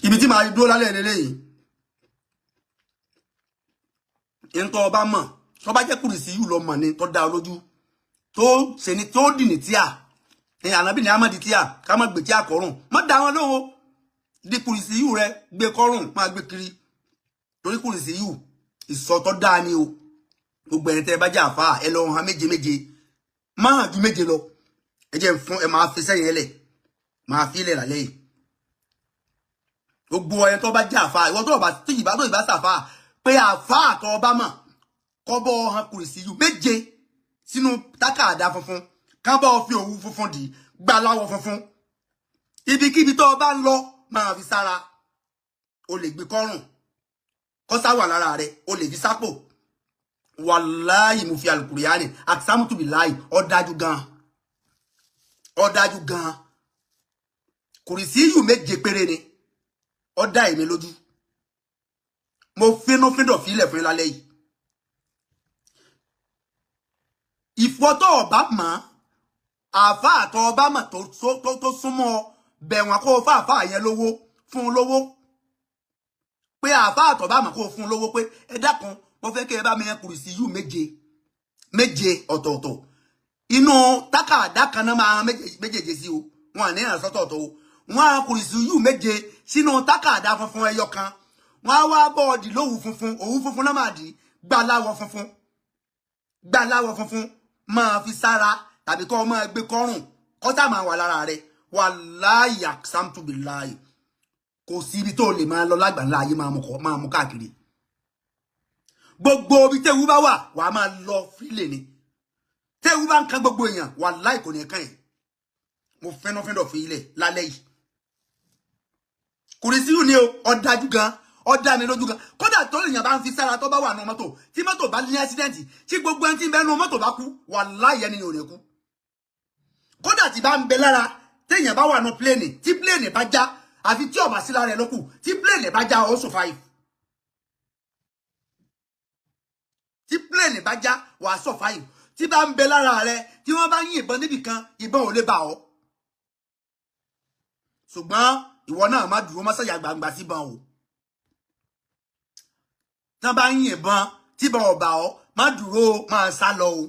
Ibi tí màá dúró lálẹ́ lélẹ́yìí, ntọ́ ọba mọ̀ tó bá jẹ́ kùrìsì yìí lọ mọ̀ ni tó dá ọ lójú tó ṣe ni tó dì ní tíà ní ànábì ní amadi tíà ká má gbé tíà kọrùn, má dá wọn lóhùn. Di kùrìsì yìí rẹ gbé kọrùn, má gbé kiri, torí kùrìsì yìí ìsọtọ́ dáa ni o. Gbogbo ẹni tẹ́ ẹ bá jẹ́ àfa ẹ lọ hàn méje méje, má hàn ju méje lọ. Ẹ jẹ́ fún ẹ máa fi sẹ́yìn ẹ lẹ̀, máa fi ilẹ̀ lálẹ́ yìí. Gbogbo ẹni tó bá jẹ́ àfa, ìwọ tó bá tó ìbá tó ìbá sàfà pé àfa àtọ ọba mọ̀ kọ́bọ̀ hàn kùrìsì yìí méje sínú tákàdá funfun, kábọ̀ fi òwú funfun dì gbà láwọ̀ funfun. Ibikíbi tó o bá ń lọ máa fi sára, o lè gbé kọ́rùn kọ́sá wà lára rẹ, o lè fi sápò. Wàláyì mo fi alukùrìánì àti sámútùbí láì, ọ̀dájú gan, ọ̀dájú gan. Kùrìsì yìí méje péré ni, ọ̀dá èmi lójú. Mo fínúfíndọ̀ fílẹ̀ fún yín lálẹ́ yìí. Ìfọ́tọ̀ ọba mọ̀, àáfà àtọ̀ ọba mọ̀ tó súnmọ́ bẹ̀wọ̀n kó o fà àáfà yẹn lówó, fún un lówó. Pé àáfà àtọ̀ ọba mọ̀ kó o fún un lówó pé ẹ dákun, mo fẹ́ kí ẹ bá mi yẹn kùrìsì yù méje méje ọ̀tọ̀ọ̀tọ̀. Inú tákàdá kan náà máa méjèèjì sí o, wọn à ní ìrànṣọ́tọ̀ọ̀tọ̀ o. Wọn á kùrìsì yù méje sínú tákàdá funfun ẹyọ kan. Wọn á wá bọ́ọ̀dì lówù funfun, òwú funfun náà máa dì gbà láwọ̀ funfun, gbà láwọ̀ funfun, máa fi sára tàbí kọ́ máa gbé kọ́rùn kọ́tà máa wà lára rẹ̀. Wàláyì àsámtúbìláyì, kò sí ibi tó lè máa lọ lágbàńlá ayé, máa mú káàkiri. Gbogbo ibi tẹ́wú bá wà, wà á máa lọ fílẹ̀ ni. Tẹ́wú bá ń kan gbogbo èèyàn, wàláyì kò ní kàn yín. Mo fẹ́nàfẹ́nà fi ilẹ̀ lálẹ́ yìí. Kùrìsíyù ni o, ọ̀dájú gan, ọ̀dá mi lójú gan. Kódà tó lèèyàn bá ń fi sára tó bá wà nù mọ́tò, tí mọ́tò bá ní ẹ́sídẹ́ǹtì, tí gbogbo ẹni tí ń bẹ nù mọ́tò bá kú, wàláhì ẹni ò ní kú. Kódà tí bá ń bẹ lára, téèyàn bá wà nù pléènì, tí pléènì bá já, àfi tí ó bá sí lára ẹ lókù, tí pléènì bá já, ó survive. Tí pléènì bá já, wà á survive. Tí bá ń bẹ lára rẹ, tí wọ́n bá yìnbọn níbì kan, ìbọn ò lè bà ọ́. Ṣùgbọ́n ìwọ náà má dúró, má ṣàyà gbangba síbọn o. Tán bá ń yìnbọn tíbọn ọba ọ, má dúró, máa sá lọ o.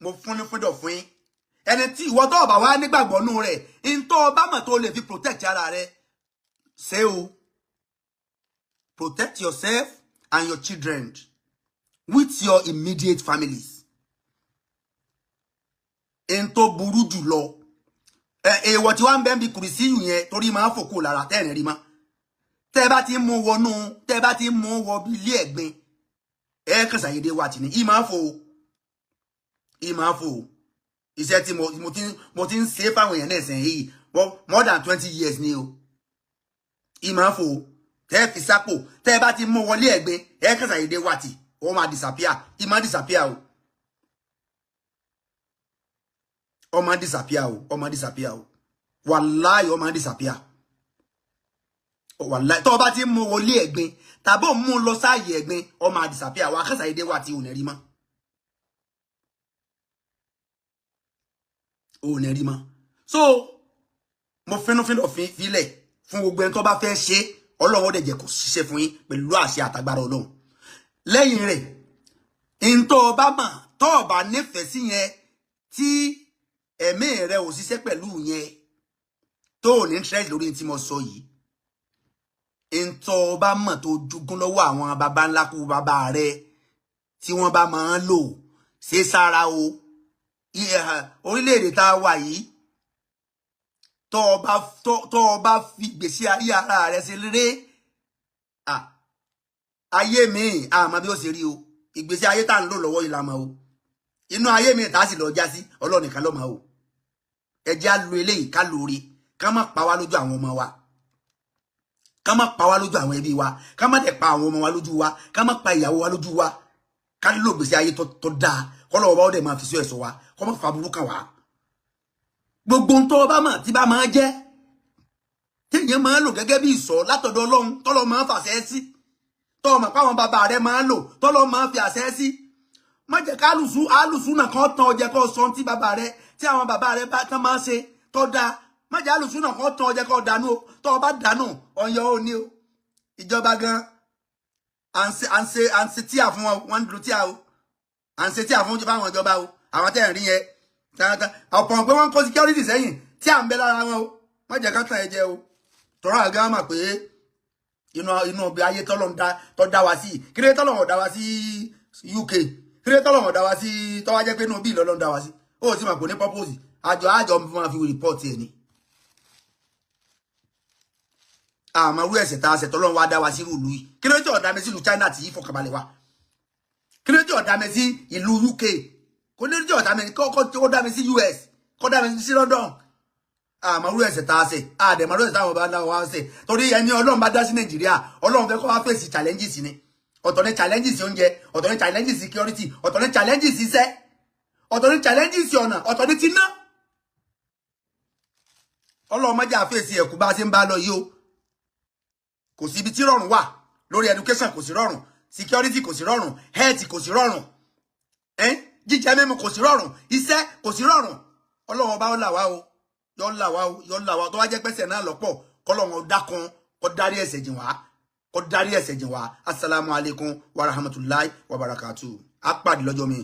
Mo fún ní fúndọ̀ fún yín. Ẹni tí ìwọ tó ọba wá nígbàgbọ́ nú rẹ̀, ń tó ọba mọ̀ tó lè fi protect ara rẹ̀, ṣé o. Protect yourself and your children with your immediate families. Ń tó burú jù lọ, èèwọ̀ tí wọ́n ń bẹ́ ń bi kùrìsíyù yẹn torí máa ń fòkó lára tẹ́ẹ̀rìn rí mọ́. Tẹ́ bá ti ń mú wọnú, tẹ́ bá ti ń mú wọ bí ilé ẹ̀gbin, ẹ kàn ṣàyédé wa tì ní. Ì máa ń fò, ì máa ń fò. Iṣẹ́ tí mo ti ń ṣe fáwọn èèyàn náà sẹ́yìn yìí more than 20 years ni o. Ì máa ń fò. Tẹ́ fi sápò, tẹ́ bá ti mú wọlé ẹ̀gbin, ẹ kàn ṣàyédé wa tì, ó máa disappear. Ì máa disappear o. Ó máa disappear o. Ó máa disappear o. Wàláhì ó máa disappear. Wàláhì tó bá ti mú wọlé ẹ̀gbin tàbí mú lọ sáàyè ẹ̀gbin, ó máa disappear. Wà kàn ṣàyédé wa tí ò ní rí mọ́. Ò ní rí mọ́. So mo fínúfíndọ̀ filẹ̀ fún gbogbo ẹni tó bá fẹ́ ṣe, Ọlọ́run ó dẹ̀ jẹ́ kó ṣiṣẹ́ fún yín pẹ̀lú àṣẹ àtàgbára Ọlọ́run. Lẹ́yìn rẹ̀, n tó bá mọ̀, tó bá nífẹ̀ẹ́ sí yẹn, tí ẹ̀mí rẹ̀ ò ṣiṣẹ́ pẹ̀lú yẹn, tó ò ní interest lórí tí mo sọ yìí, n tó bá mọ̀ tó jogún lọ́wọ́ àwọn baba ńlá kú bàbá rẹ̀ tí wọ́n bá máa ń lò, ṣe sára o. Orílẹ̀-èdè tá a wà yìí, Tó o bá tó o bá fi gbèsè ayé ara rẹ ṣe rere, ayé mi àmọ́ bí ó ṣe rí o. Ìgbésí ayé tá à ń lò lọ́wọ́ yìí la mọ̀ o. Inú ayé mi tá a sì lọ já sí, Ọlọ́run nìkan ló mọ̀ o. Ẹ jẹ́ á lo eléyìí ká lóore, ká má pa wá lójú àwọn ọmọ wa, ká má pa wá lójú àwọn ẹbí wa, ká má dẹ̀ pa àwọn ọmọ wa lójú wa, ká má pa ìyàwó wa lójú wa. Ká lò gbèsè ayé tó dáa, kọ́lọ́wọ́ bá ó dẹ̀ máa fi sí ẹ̀sọ́ wa, kọ́ má fa burúkú kàn wá. Gbogbo ohun tó bá mọ̀ tí bá máa jẹ́ téèyàn máa lò gẹ́gẹ́ bí ìsọ̀ látọ̀dọ̀ Ọlọ́run, tọ́lọ́ máa fàṣẹ sí, tọ́ mọ̀ páwọn bàbá rẹ̀ máa lò, tọ́lọ́ máa fi àṣẹ sí. Má jẹ́ ká alùsù náà kan tán ọjẹ́ kó sọ tí bàbá rẹ̀, tí àwọn bàbá rẹ̀ bá tán máa ṣe tó dáa. Má jẹ́ alùsù náà kan tán ọjẹ́ kó dànù o. Tọ́ ọ bá dànù, ọ̀yọ́ ò ní o. Ìjọba gan à ń ṣe tíà fún wọn, wọ́n ń dúró tíà o. À ń ṣe tíà fún fáwọn ìjọba o. Àwọn tẹ́ ẹ̀ rí yẹn ọ̀pọ̀ pé wọ́n ń kó security sẹ́yìn tí à ń bẹ lára wọn o. Má jẹ́ ká tàn ẹ jẹ o. Tọ́rọ àgá mà pé inú ọbẹ̀ ayé tọ́lọ̀ tó dá wa sí. Kílé tọ́lọ̀ ò dá wa sí UK, kílé tọ́lọ̀ ò dá wa sí, tọ́wá jẹ́ pé inú bí ìlọ́lọ́ ń dá wa sí. Ó sì mà kò ní purpose. Àjọ máa fi report ẹ̀ ni. Àmọ́ irú ẹ̀ṣẹ̀ tá a ṣẹ̀ tọ́lọ́ wá dá wa sí ìlú yìí. Kílé tí ó dá mi sí ìlú China tí ìfọkànbalẹ̀ wa? Kílé tí ó dá mi sí ìlú UK? Kò ní tí ó dá mi, kó dá mi sí US, kó dá mi sí London. Àmọ́ irú ẹ̀ṣẹ̀ tá a ṣẹ̀, àdẹ̀mọ́ irú ẹ̀ṣẹ̀ táwọn bá dá wa ṣẹ̀. Torí ẹni Ọlọ́run bá dá sí Nàìjíríà, Ọlọ́run fẹ́ kó wá fèsì challenges ni. Ọ̀tọ̀ ní challenges oúnjẹ, ọ̀tọ̀ ní challenges security, ọ̀tọ̀ ní challenges iṣẹ́, ọ̀tọ̀ ní challenges ọ̀nà, ọ̀tọ̀ ní tiná. Ọlọ́run má jẹ́ àfèsì ẹ̀kú bá a ṣe ń bá lọ yìí o. Kò sí ibi tí rọrùn wà lórí education, kò sí rọrùn, security kò sí rọrùn, health kò sí rọrùn, jíjẹ mímu kò sí rọrùn, iṣẹ́ kò sí rọrùn. Ọlọ́run ọba ó là wá o, yọ là wá o, yọ là wá o. Tó wá jẹ́ pẹ́sẹ̀ náà lọ́pọ̀, kọ́lọ́run dákun kó dárí ẹ̀ṣẹ̀ jìn wá, kó dárí ẹ̀ṣẹ̀ jìn wá. Assalamu alaikum wa rahmatulahi wa barakatu. Á pàdé lọ́jọ́ mi.